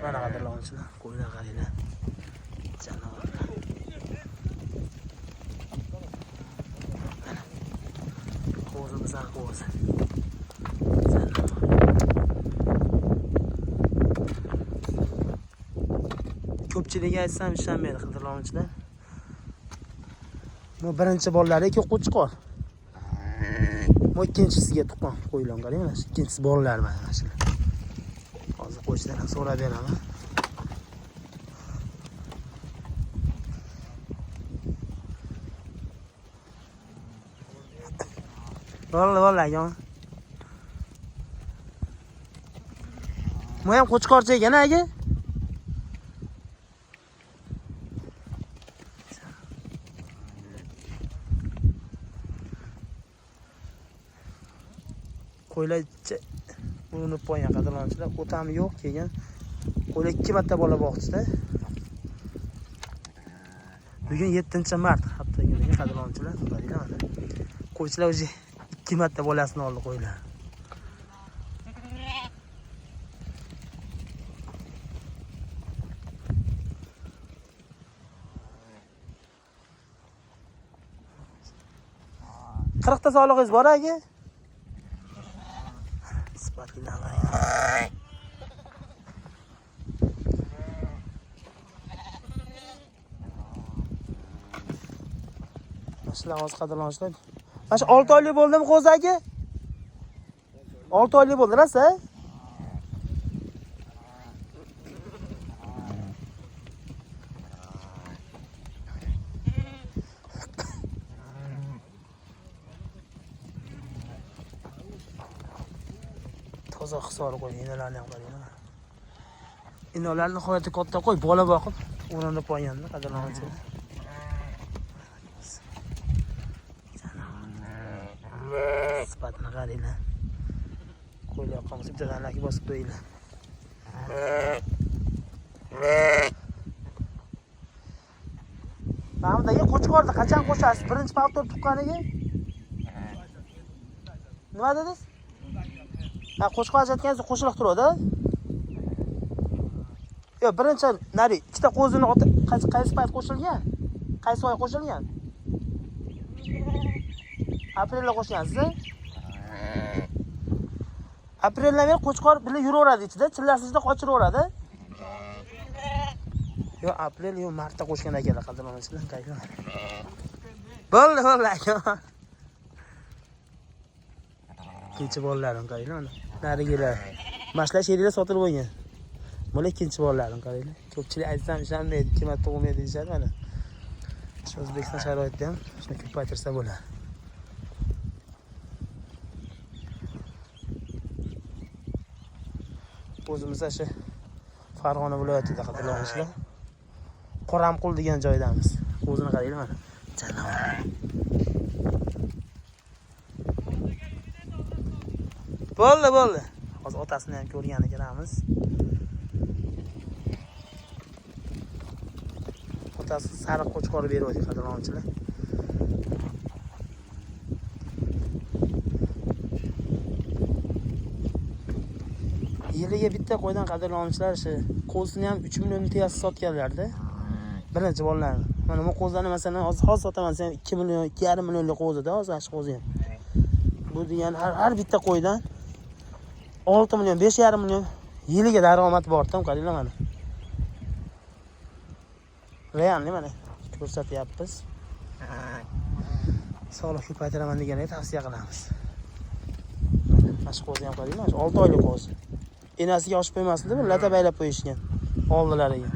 Mana qadrlovchilar, qo'ylar qaranglar. Janovorlar. Mana. Qo'zimizdan qo'zi. Ko'pchilikka aytsam ishonmaydi qadrlovchilar. Bu birinchi bolalari ikki qo'chqor. Bu ikkinchisiga tuqqan qo'ylar qarang, mana shu ikkinchisi bolalar mana shular. Hozir qo'ychidan ham so'rab beraman. Bola bola aka. Bu ham qo'chqorcha ekan aka. Qo'ylar urinib qo'ygan qadrlovchilar, o'tami yo'q keyin qo'ylar 2 marta bola boqdi-da. Bugun 7-mart hafta kuniga qadrlovchilar, qaranglar mana. Qo'ychilar o'zi 2 marta bolasini oldi qo'ylar. Qirqta solig'ingiz bor aka? Sifatlidan qarang. Shular hozir qadrlovchilar. Mana shu 6 oylik bo'ldimi qo'zi aka? 6 oylik bo'ldi, rosa? Toza hisori qo'y, inalarni ham qarang. Inalarni nihoyatda katta qo'y, bola boqib o'rnida qo'yganda qadrlovchilar. Sifatini qaranglar. Qo'ylar qolmasa bittadan laki bosib qo'yinglar. Mahmud aka, qo'chqorni qachon qo'shasiz? Birinchi paltor tuqqaniga? Nima dedingiz? Ha, qo'chqor ajratganingizda qo'shiliq turadi. Yo'q, birinchi nari ikkita qo'zini qaysi payt qo'shilgan? Qaysi oy qo'shilgan? Aprelda qo'shgansiz? Apreldan beri qo'chqor birga yuraveradi ichida, chillasizda qochiraveradi. Yo'q, aprel, yo'q, martda qo'shgan ekanlar qadrlovchilar, qaranglar. Bo'ldi, bo'ldi aka. Ikkinchi bolalarim qaranglar mana. Narigilar. Mana shular sotilib bo'lgan. Bular ikkinchi bolalarim qaranglar. Ko'pchilik aytsam ishonmaydi, 2 marta tug'maydi deyishadi mana. Shu O'zbekiston sharoitida ham shuni ko'paytirsa bo'ladi. O'zimiz shu Farg'ona viloyatida qadrlovchilar. Qoramqul degan joydamiz. O'zini qaranglar mana. Janavor. Bo'ldi, bo'ldi. Hozir otasini ham ko'rgani kiramiz. Otasi sariq qo'chqor beradi qadrlovchilar. Yiliga bitta qo'ydan qadrlovchilar shu qo'zini ham 3 million teyasi sotganlarda. Birinchi bolalarni. Mana bu qo'zlarni masalan hozir sotaman desam 2 million, 2,5 millionlik qo'zida hozir shu qo'zi ham. Bu degani har bitta qo'ydan 6 million, 5,5 million yiliga daromad bor, tam qaranglar mana. Realni mana ko'rsatyapmiz. Sog'liq ko'paytiraman deganlarga tavsiya qilamiz. Mana shu qo'zni ham qaranglar, 6 oylik qo'zi. Enasiga oshib qo'ymasin deb lata baylab qo'yishgan oldilariga.